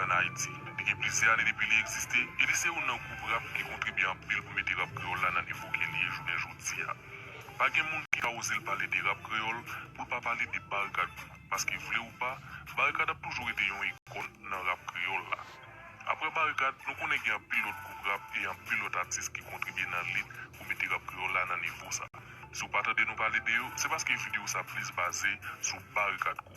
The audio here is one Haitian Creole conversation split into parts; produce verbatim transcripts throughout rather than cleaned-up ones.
ann Ayiti. Li gen plizyè ane depi li egziste e li se youn nan gwoup rap ki kontribye anpil pou mete rap kreyòl la nan nivo ke li ye jounen jodi a. Pa gen moun ki ka oze l pale de rap kreyòl pou l pa pale de Barikad Crew, paske vle ou pa, Barikad ap toujou rete yon ikòn nan rap kreyòl la. Apre Barikad, nou konnen gen anpil lòt gwoup rap e anpil lòt atis ki kontribye nan lit pou mete rap kreyòl la nan nivo sa. Si w pa tande nou pale de yo, se paske videyo sa plis baze sou Barikad Crew.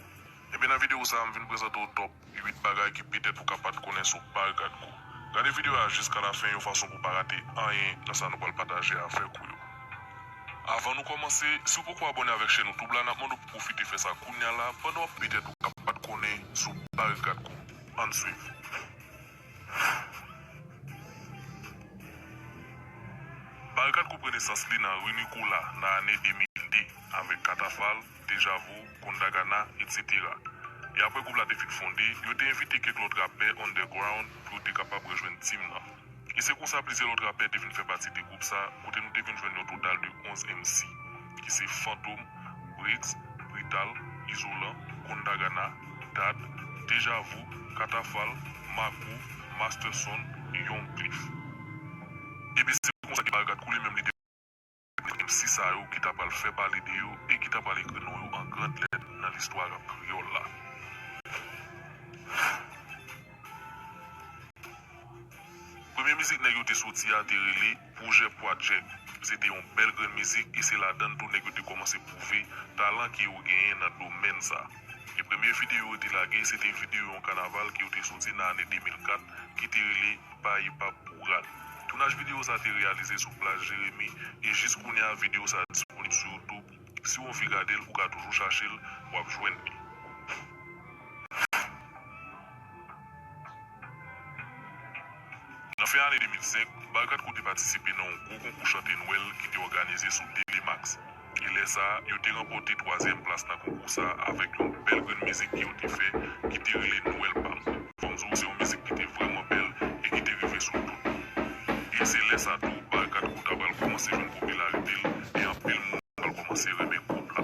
Ebyen, nan videyo sa a, m vin prezante w top uit bagay ki petèt ou ka pa t konnen sou Barikad Crew. Gade videyo a jiska lafen yon fason pou w pa rate anyen nan sa nou pral pataje avèk ou yo. Avan nou kòmanse, si w poko abòne avèk chèn YouTube la, n ap mande w pou w pwofite fè sa kounye a la, pandan w ap petèt ou ka pa t konnen sou Barikad Crew. Ann swiv. Barikad Crew pran nesans li nan Ri Nicolas nan ane de mil de avèk Katafal, Deja Vu, Kondagana, etsetera. E apre gwoup la te fin fonde, yo te envite kèk lòt rapè underground pou yo te kapab rejwenn tim nan. E se konsa plizyè lòt rapè te vin fè pati de gwoup sa, kote nou te vin jwenn yon total de onz M C, ki se Fantom, Briggs, Brital, Izolan, Kondagana, Dad, Deja Vu, Katafal, Makou, Masterson, Young Cliff. Ebyen, se konsa ke Barikad Crew li menm li te M C sa yo ki ta pral fè pale de yo e ki ta pral ekri non yo an grand lèt nan listwa rap kreyòl la. Premye mizik nèg yo te soti a te rele Pwojè Pwadjè. Se te yon bèl grenn mizik e se ladan l tou nèg yo te kòmanse pwouve talan ke yo genyen nan domèn sa. E premye videyo yo te lage, se te videyo yon kanaval ke yo te soti nan ane de mil kat ki te rele Pa Ipap Pou Rad. Tounaj videyo sa te reyalize sou plas Jeremi e jis kounye a videyo sa disponib sou YouTube. Si w anvi gade l, ou ka toujou chache l, w ap jwenn li. Nan fen ane de mil senk, Barikad Crew te patisipe nan yon gwo konkou chante Nwèl ki te òganize sou Telemax. E lè sa a, yo te ranpòte twazyèm plas nan konkou sa a avèk yon bèl grenn mizik ke yo te fè ki te rele Nwèl Pa M. Fò m di w, se yon mizik ki te vrèman bèl e ki te rive sou tout moun. E se lè sa tou, Barikad Crew ta pral kòmanse jwenn popilarite l e anpil moun pral kòmanse renmen gwoup la.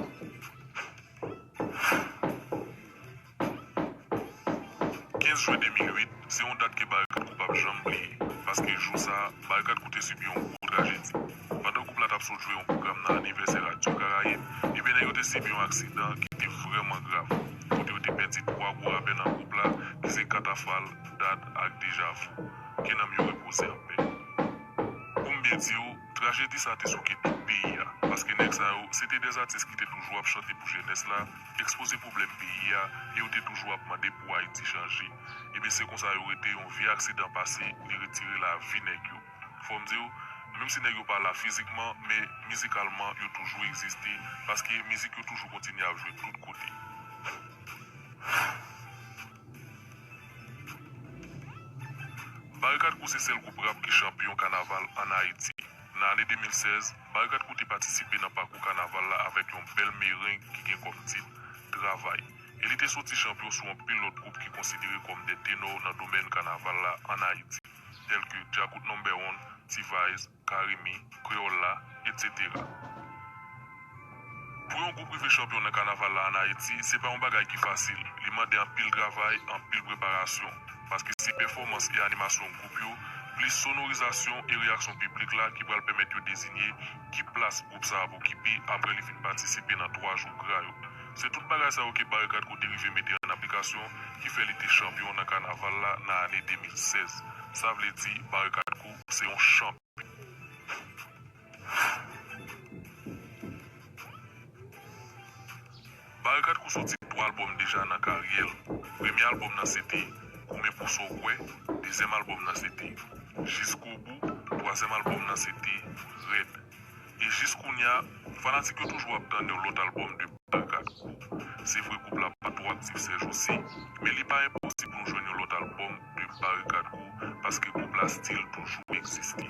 Kenz jen de mil uit, se yon dat ke Barikad Crew p ap janm bliye, paske jou sa a, Barikad Crew te sibi yon gwo trajedi. Pandan gwoup la t ap sot jwe yon pwogram nan anivèsè Radyo Karayib, ebyen nèg yo te sibi yon aksidan ki te vrèman grav, kote yo te pèdi twa gwo rapè nan gwoup la, ki se Katafal, Dad ak Deja Vu. Ke nanm yo repoze anpè. Pou m byen di w, trajedi sa te souke tout peyi a, paske nèg sa yo, se te de atis ki te toujou ap chante pou jenès la, ekspoze pwoblèm peyi a, e yo te toujou ap mande pou Ayiti chanje. Ebyen, se konsa yo rete, yon vye aksidan pase, li retire lavi nèg yo. Fò m di w, menm si nèg yo pa la fizikman, men mizikalman, yo toujou egziste, paske mizik yo toujou kontinye ap jwe tout kote. Barikad Crew se sèl gwoup rap ki chanpyon kanaval ann Ayiti. Nan ane de mil sèz, Barikad Crew te patisipe nan pakou kanaval la avèk yon bèl mereng ki gen kòm tit Travay. E li te soti chanpyon sou anpil lòt gwoup ki konsidere kòm de tenò nan domèn kanaval la ann Ayiti, tèl ke Djakout Number One, T-Vice, Carimi, Kreyòl la, etsetera. Pou yon gwoup rive chanpyon nan kanaval la ann Ayiti, se pa yon bagay ki fasil. Li mande anpil travay, anpil preparasyon. Paske se pèfòmans e animasyon gwoup yo, plis sonorizasyon e reyaksyon piblik la ki pral pèmèt yo dezinye ki plas gwoup sa ap okipe apre li fin patisipe nan twa jou gra yo. Se tout bagay sa yo ke Barikad Crew te rive mete ann aplikasyon ki fè li te chanpyon nan kanaval la nan ane de mil sèz. Sa vle di, Barikad Crew se yon chanpyon. Barikad Crew soti twa albòm deja nan karyè l. Premye albòm nan se te Goumen pou sa w kwè, dezyèm albòm nan se te Jiskobou, twazyèm albòm nan se te Rèd. E jis kounye a, fanatik yo toujou ap tann yon lòt albòm de Barikad Crew. Se vre gwoup la pa twò aktif sèjousi, men li pa enposib pou nou jwenn yon lòt albòm de Barikad Crew, paske gwoup la still toujou egziste.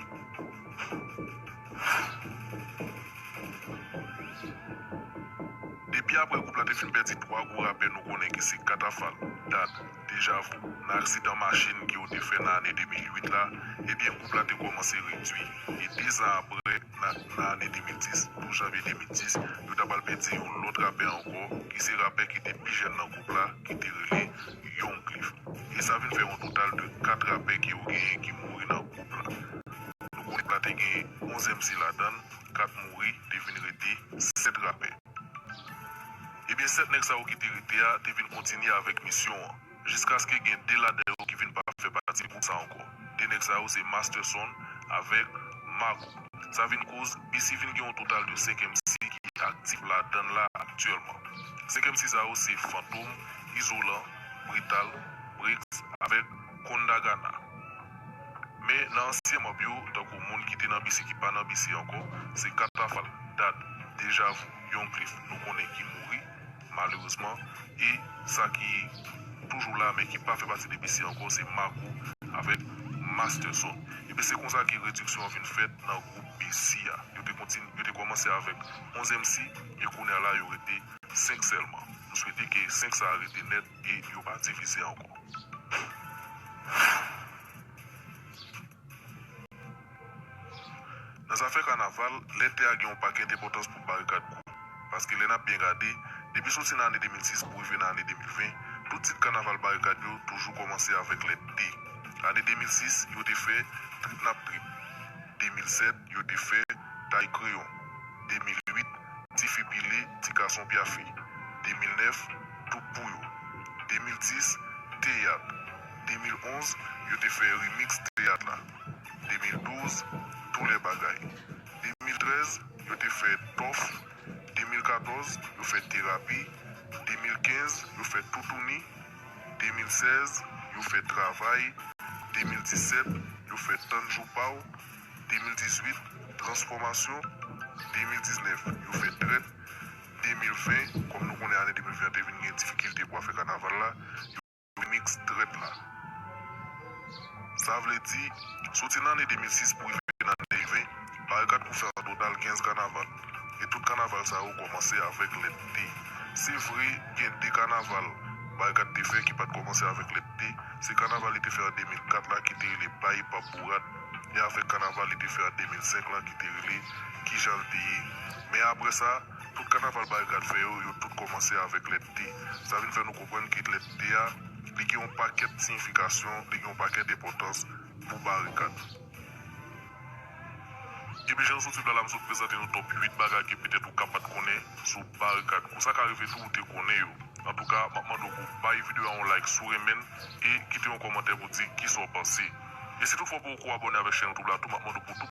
Depi apre gwoup la te fin pèdi twa gwo rapè nou konnen ki se Katafal, Dad, Deja Vu, nan aksidan machin ke yo te fè nan ane de mil uit la, ebyen gwoup la te kòmanse redui. E de zan apre, nan, nan ane de mil dis, douz janvye de mil dis, yo ta pral pèdi yon lòt rapè ankò, ki se rapè ki te pi jèn nan gwoup la, ki te rele Young Cliff. E e sa vin fè yon total de kat rapè ke yo genyen ki mouri nan gwoup la. Nou konnen la te gen onz M C ladan l, kat mouri, te vin rete sèt rapè. Ebyen, sèt nèg sa yo ki te rete a te vin kontinye avèk misyon an, jiskaske gen de ladan yo ki vin pa fè pati gwoup sa ankò. De nèg sa yo se Masterson avèk Mago. Sa vin koz B C vin gen yon total de senk M C ki aktif ladan l la aktyèlman. Senk M C sa yo se Fantom, Izolan, Brital, Brix avèk Kondagana. Men nan ansyen manm yo, tankou moun ki te nan B C ki pa nan B C ankò, se Katafal, Dad, Dejavu, Young Cliff, nou konnen ki mouri, malerezman, e sa ki toujou la men ki pa fè pati de B C ankò, se Mago avèk Masterson. Ebyen se konsa ke rediksyon an vin fèt nan gwoup B C a. Yo te kontin-, yo te kòmanse avèk onz M C, e kounye a la yo rete senk sèlman. Nou swete ke senk sa a rete nèt e yo pa divize ankò. Nan zafè kanaval, lètè a gen yon pakèt enpòtans pou Barikad Crew. Paske lè n ap byen gade, depi soti nan ane de mil sis pou rive nan ane de mil ven, tout tit kanaval Barikad yo toujou kòmanse avèk lèt T. Ane de mil sis, yo te fè Trip n ap Trip. De mil sèt, yo te fè Tay Kreyon. De mil uit, Tifi Pile, Ti Gason Pyafe. De mil nèf, Tout Pou Yo. De mil dis, Teyat. De mil onz, yo te fè remix Teyat la. De mil douz, Tou Lè Bagay. De mil trèz, yo te fè Tòf. De mil katòz, yo fè Terapi. De mil kenz, yo fè Toutouni. De mil sèz, yo fè Travay. De mil disèt, yo fè Tann Jou Pa W. De mil dizuit, Transfòmasyon. De mil diznèf, yo fè Trèt. De mil ven, kòm nou konnen ane de mil ven an te vin gen difikilte pou afè kanaval la, yo remix Trèt la. Sa vle di, soti nan ane de mil sis pou rive nan de mil ven, Barikad Crew fè an total kenz kanaval. E tout kanaval sa yo kòmanse avèk lèt T. Se vre, gen de kanaval Barikad te fè ki pa t kòmanse avèk lèt T. Se kanaval li te fè an de mil kat la ki te rele Bay Pap Bourad, e avèk kanaval li te fè an de mil senk la ki te rele Kijan l te ye. Men apre sa, tout kanaval Barikad fè yo, yo tout kòmanse avèk lèt T. Sa vin fè nou konprann ke lèt T a, li gen yon pakèt siyifikasyon, li gen yon pakèt enpòtans pou Barikad. Epi jan nou sot swiv la, la m sot prezante nou top uit bagay ke petèt ou ka pa t konnen sou Barikad Crew. Sa ka rive tou ou te konnen yo. Antouka, m ap mande w pou w bay videyo a yon like si w renmen l e kite yon kòmantè pou di kisa w panse. E si toutfwa w poko abòne avèk chèn YouTube la tou, m ap mande w pou tou